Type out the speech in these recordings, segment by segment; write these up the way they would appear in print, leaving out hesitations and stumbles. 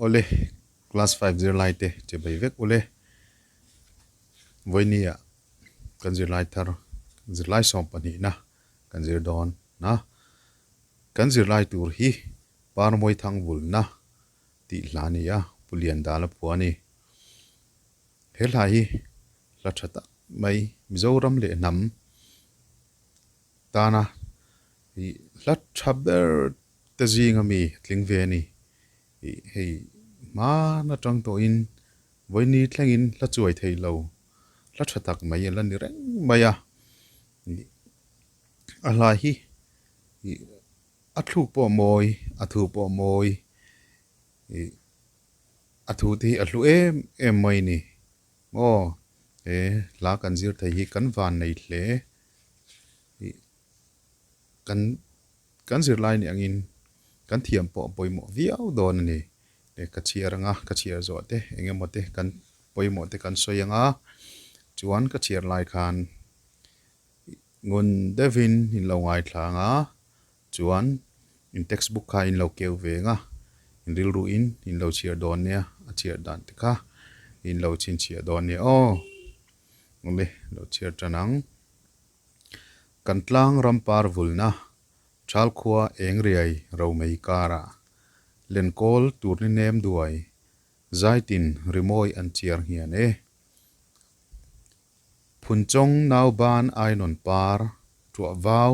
Awle, class 5 zirlai te che bai vek ule. Vawinia kan zirlai thar zirlai 12na kan zir dawn a. Kan zirlai tur hi Parmawi Thangvulna tih hla a ni a, Pu Liandala phua a ni. He hla hi hla tha tak mai Mizoram leh hnam tana ih hla tha ber te zinga mi tling ve a ni. Ih hei hman atang tawhin vawiini thlengin hla chuai thei lo hla tha tak mai a la ni reng mai a. Ih a hla hi ih a thluk pawh mawi a thu pawh mawi ih A thu te hi a hlu em em mai ni. Aw, he hla kan zir thei hi kan van nei hle. Ih, kan kan zirlai nih angin kan thiam pawh a pawimawh viau dawn a ni. E, ka chhiar anga, ka chhiar zawh te eng emaw te kan pawimawh te kan sawi anga, chuan ka chhiar lai khan ngun deuhin in lo ngaithla anga, Chuan in text book kha in lo keu ve eng a, in rilru in in lo chhiar dawn nia, a chhiar dan te kha in lo chhinchhiah dawn nia aw. Awle, lo chhiar tan ang. Kan tlang ram par vulna, Thal khua eng riai ro mei karah, Lenkawl turni nem duai, Zaitin rimawi an chiar nghian e. Phunchawng nauban ainawn par, tuah vau,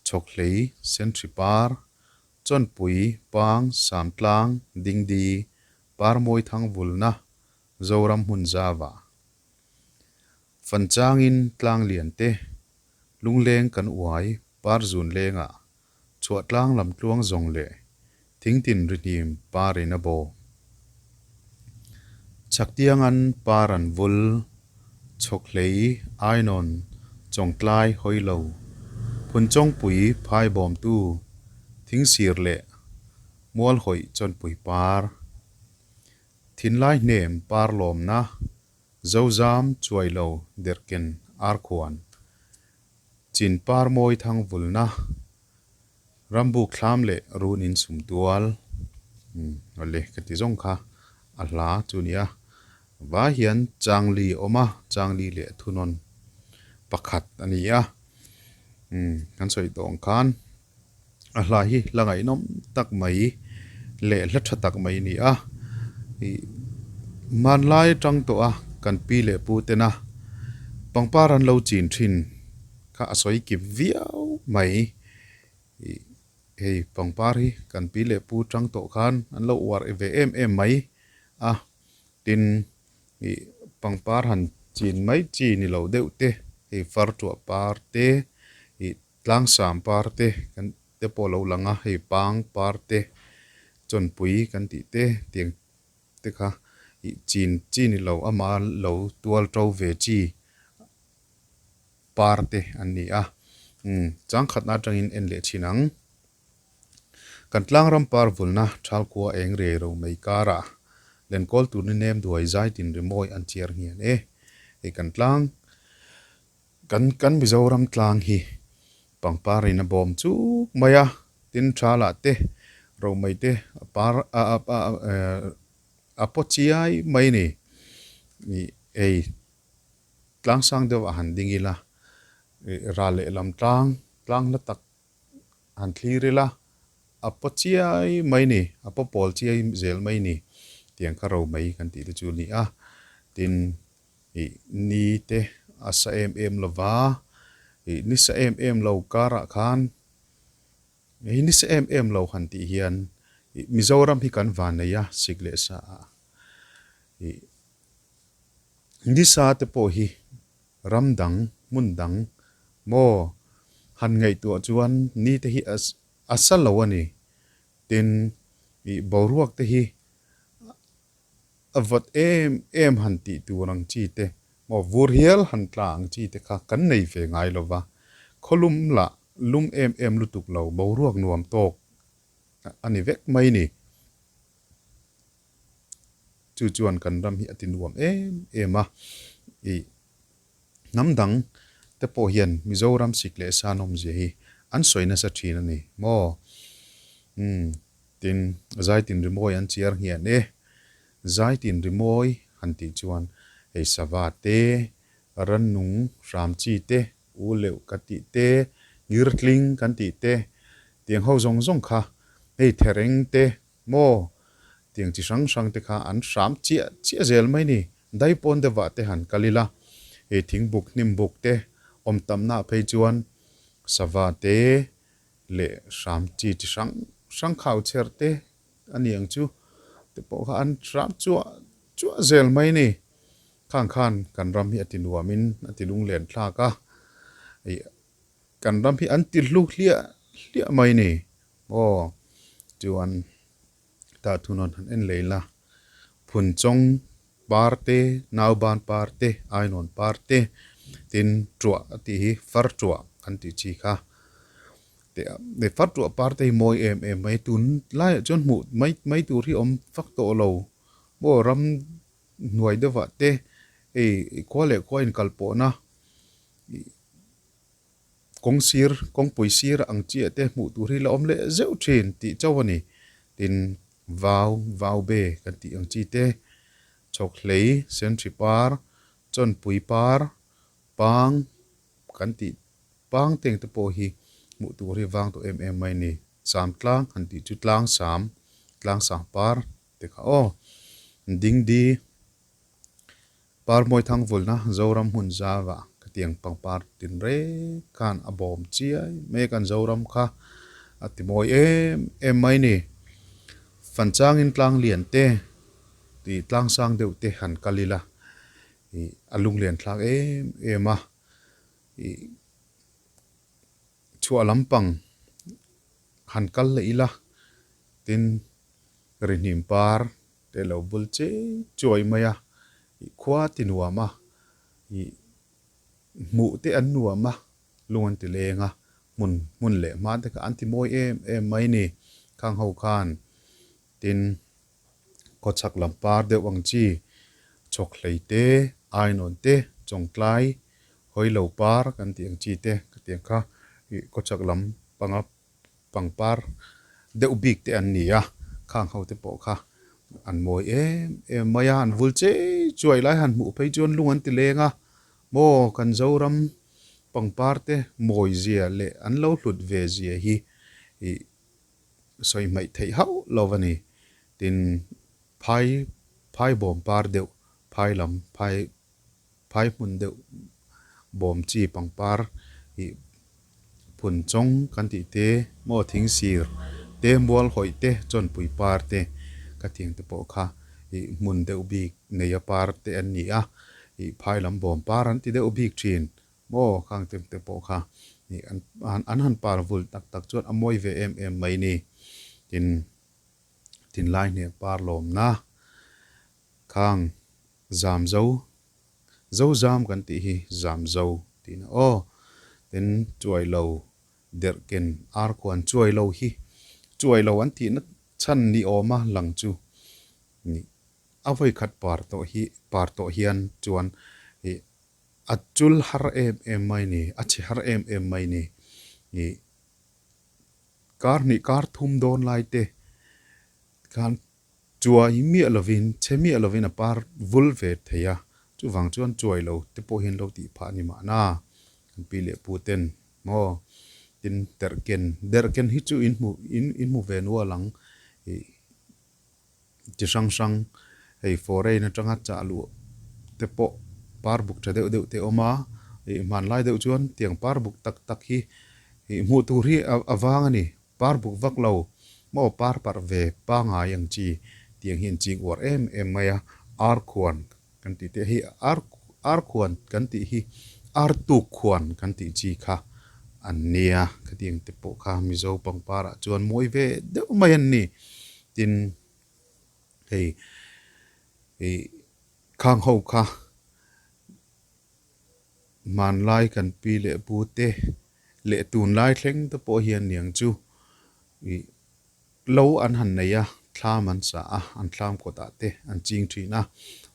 chhawkhlei, senhri par, chawnpui, pang, samtlang, dingdi, parmawi thangvulna, Zoram hmun zava. Fanchangin tlang lian te, lungleng kan uai, par zun lengah, Chhuahtlang lam tluang zawng leh thingtin rihnim par in a baw. Chhaktiangan par an vul, chhawkhlei, ainawn, chawngtlai hawi lo, phunchawngpui phai bawmtu, thingsir leh mualhawih chawnpui par. Thinlai hnem par lawmna, zozam chuai lo derhken arkhuan. Chin par mawi thang vulna, rambuk thlam leh run in sum tual. Umm awle ka ti zawng kha a hla chu nia. Vai hian changli a awm a, changli leh a thunawn pakhat a ni a. Umm kan sawi tawh ang khan a hla hi hla ngaihnawm tak mai leh hla tha tak mai a ni a. Ih hmanlai atang tawh a kan pi leh pu tena pangpar an lo chin thin kha a sawi kip viau mai. Ih hei pangpar hi kan pi leh pu tang tawh khan an lo uar ve em em mai a. Tin ih pangpar han chin mai chi ni lo deuh te hei fartuah par te ih Tlangsam par te kan te pawh a lo lang a, hei pang par te chawnpui kan tih te tiang te kha ih chin chi ni lo amah lo tual to ve chi par te an ni a, umm changkhatna atangin en leh thin ang. Kan tlangram par vulna Thalkhua eng riai ro mai karah lenkawl tur ni nem duai zai tin rimawi an chiar nghian e, hei kan tlang Kan kan Mizoram tlang hi pangpar in a bawm chuk mai a, tin thalah te romei te a par a a a a paw chiai mai a ni. Ih hei tlang sang deuh ah han ding ila ih ral lehlam tlang tlang hla tak han thlir ila a paw chiai mai a ni, a paw pawl chiai zel mai a ni tiang kha romei kan tih te chu a ni a, tin Ih ni te a sa em em lo va, ih ni sa em em lo karah khan hei ni sa em em lo han tih hian ih Mizoram hi kan van nei a sik leh sa a, ih ni sa te pawh hi ram dang hmun dang maw han ngaihtuah chuan ni te hi a sa lo a ni, tin ih boruak te hi A vawt em em han tih tur ang chi te, maw vur hial han tla ang chi te kha kan nei ve ngai lo va, khawlum lah lum em em lutuk lo boruak nuam tawk a ni vek mai ni. Chu chuan kan ram hi a ti nuam em em a, ih hnam dang te pawh hian Mizoram sik leh san awmzia hi an sawi nasa thin a ni maw? Umm. Tin, zaitin rimawi an chiar nghian e. Zaitin rimawi han tih chuan hei sava te, rannung hram chi te, u leuh ka tih te, ngirtling kan tih te, tiang ho zawng zawng kha hei thereng te maw tiang chi hrang hrang te kha an hram chiah chiah zel mai ni. Daipawn deuhah te han kal ila, hei thingbuk hnimbuk te awm tamna phei chuan sava te leh hram chi chi hrang hrang khau chher te a ni ang chu te pawh kha an hram chuah chuah zel mai ni. Khang khan kan ram hi a ti nuamin a ti lunglen thlak a, ih kan ram hi an ti hlu hliah hliah mai ni. Aw chuan tah thunawn han en leh ila Phunchawng par te, Nauban par te, Ainawn par te, tin tuah a tih hi far tuah kan tih chi kha. Te far tuah par te hi mawi em em mai tun laiah chuan hmuh mai mai tur hi awm fak tawh lo maw ram hnuai deuhah te hei khua leh khua inkal pawhna ih Kawng sir, kawngpui sir ang chiah te hmuh tur hi la awm leh zeuh thin tih chauh a ni. Tin, vau, vau be kan tih ang chi te, chhawkhlei, senhri par, chawnpui par, pang kan tih pang teng te pawh hi hmuh tur hi vang tawh em em mai a ni. Sam tlang han tih chu tlang sam, tlang sang par te kha aw. Dingdi. Parmawi thangvulna Zoram hmun zava khatiang pangpar tinreng khan a bawm chiai mai a kan Zoram kha a ti mawi em em mai ni. Fanchangin tlang lian te tih tlang sang deuh te han kal ila ih a lunglian thlak em em a ih chhuah lampang han kal leh ila tin rihnim par Te lo bul che chuai mai a, ih khua ti nuam a, ih hmuh te an nuam a, lung an ti leng a, hmun hmun leh hma te kha an ti mawi em em mai ni. Khang ho khan tin khawchhak lam par deuh ang chi chhawkhlei te, ainawn te, chawngtlai, hawilo par kan tih ang chi te khatiang kha ih khawchhak lam panga pangpar deuh bik te an ni a, khang ho te pawh kha an mawi em em mai a, an vul chei chuai lai han hmuh phei chuan lung an ti leng a, maw kan Zoram pangpar te mawi zia leh an lo hlut ve zia hi ih sawi hmaih theih hauh lo a ni. Tin, phai phai bawm par deuh phai lam phai Phai hmun deuh bawm chi pangpar ih phun chawng kan tih te maw thing sir te mual hawih te chawnpui par te ka tiang te pawh kha ih hmun deuh bik nei a par te an ni a ih phai lam bawm par an ti deuh bik thin maw khang te te pawh kha ih an an han par vul tak tak chuan a mawi ve em em mai ni tin thinlai hneh par lawmna khang Zam zo, zo zam kan tih hi zam zo tihna aw. Tin, chuai lo derh ken ar khuan chuai lo hi chuai lo an tihna chhan ni awma lang chu ni. A vawi khat par tawh hi par tawh hian chuan ih a chul har em em mai ni, a chhe har em em mai ni. Ih kar hnih kar thum dawn lai te khan Chuai miah lovin, chhe miah lovin a par vul ve thei a, chuvang chuan chuai lo te pawh hian lo tih phah a ni mahna, kan pi leh pu ten maw tin derhken, derhken hi chu in hmu in in hmu ve nual ang ih chi hrang hrang hei foreign atanga chah luh te pawh par buk tha deuh deuh te a awm a, ih hmanlai deuh chuan tiang par buk tak tak hi ih hmuh tur hi a vang a ni. Par buk vak lo maw par parh ve pangai ang chi tiang hi an ching uar em em mai a, ar khuan kan tih te hi ar ar khuan kan tih hi ar tuk khuan kan tih chi kha an nia khatiang te pawh kha Mizo pangpar ah chuan mawi ve deuh mai an ni. Tin hei ih khang ho kha Hmanlai kan pi leh pu te leh tunlai thleng te pawh hian niang chu ih lo an han nei a, thlam an sa a, an thlam kawtah te an ching thin a,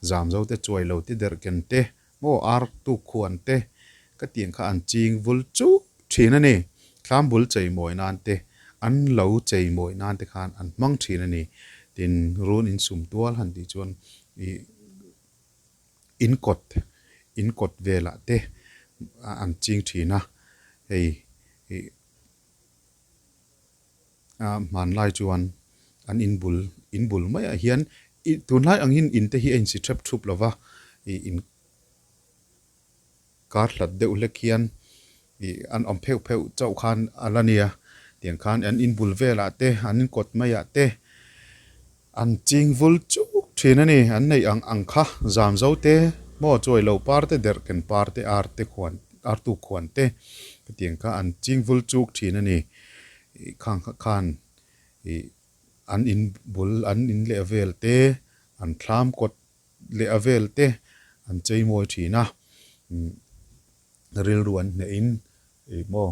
zam zo te chuai lo te derhken te maw ar tuk khuan te ka tiang kha an ching vul chuk thin a ni. Thlam bul chei mawi nan te an lo chei mawi nan te khan an hmang thin a ni. Tin, run insum tual han tih chuan ih in kawt in kawt velah te an ching thin a, hei ih a hmanlai chuan an in bul in bul maiah hian ih tunlai angin in te hi a insi thep thup lo va ih in Kar hlat deuh hlek hian ih an awm pheuh pheuh chauh khan a la nia. Tiang khan an inbul velah te, an inkawt maiah te an ching vul chuk thin a ni. An neih ang ang kha zam zo te, maw chuai lo par te, derhken par te, ar te khuan, ar tuk khuan te hetiang kha an ching vul chuk thin a ni. Ih khang kha khan ih an inbul, an inleh vel te, an thlam kawt leh a vel te an chei mawi thin a, rilru an hnehin ih maw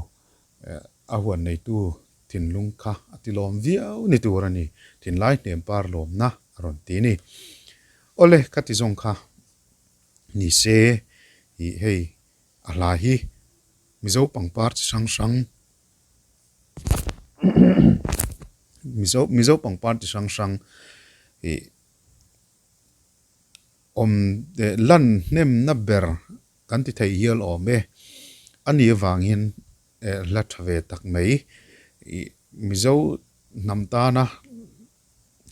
a huan neitu thinlung kha a ti lawm viau ni tur a ni, thinlai hnem par lawmna a rawn ti ni. Awle ka ti zawng kha ni se ih hei a hla hi Mizo pangpar chi hrang hrang Mizo Mizo pangpar chi hrang hrang ih Awm eh lan hnemna ber kan ti thei hial awm e. A nih avangin eh hla tha ve tak mai ih Mizo hnam tana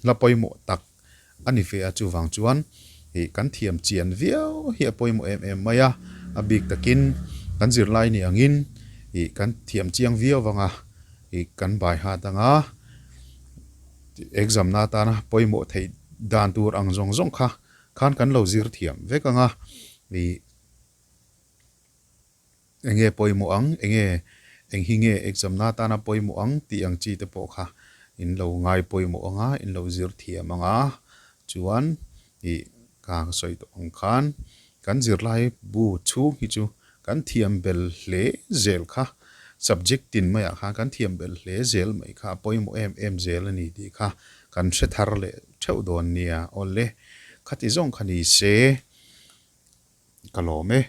hla pawimawh tak a ni ve a, chuvang chuan ih kan thiam chian viau hi a pawimawh em em mai a, a bik takin kan zirlai ni angin ih kan thiam chiang viau vang a ih kan bai hat anga. Exam na atana pawimawh theih dan tur ang zawng zawng kha khan kan lo zir thiam vek ang a, ih eng nge pawimawh ang, eng nge eng hi nge exam na atana pawimawh ang tih ang chi te pawh kha in lo ngai pawimawh ang a, in lo zir thiam ang a, chuan ih ka sawi tawh ang khan kan zirlai bu chhung hi chu Kan thiam bel hle zel kha, subject tin maiah khan kan thiam bel hle zel mai kha a pawimawh em em zel a ni tih kha kan hre thar leh theuh dawn nia. Awle, khati zawng kha ni se ka lawm e.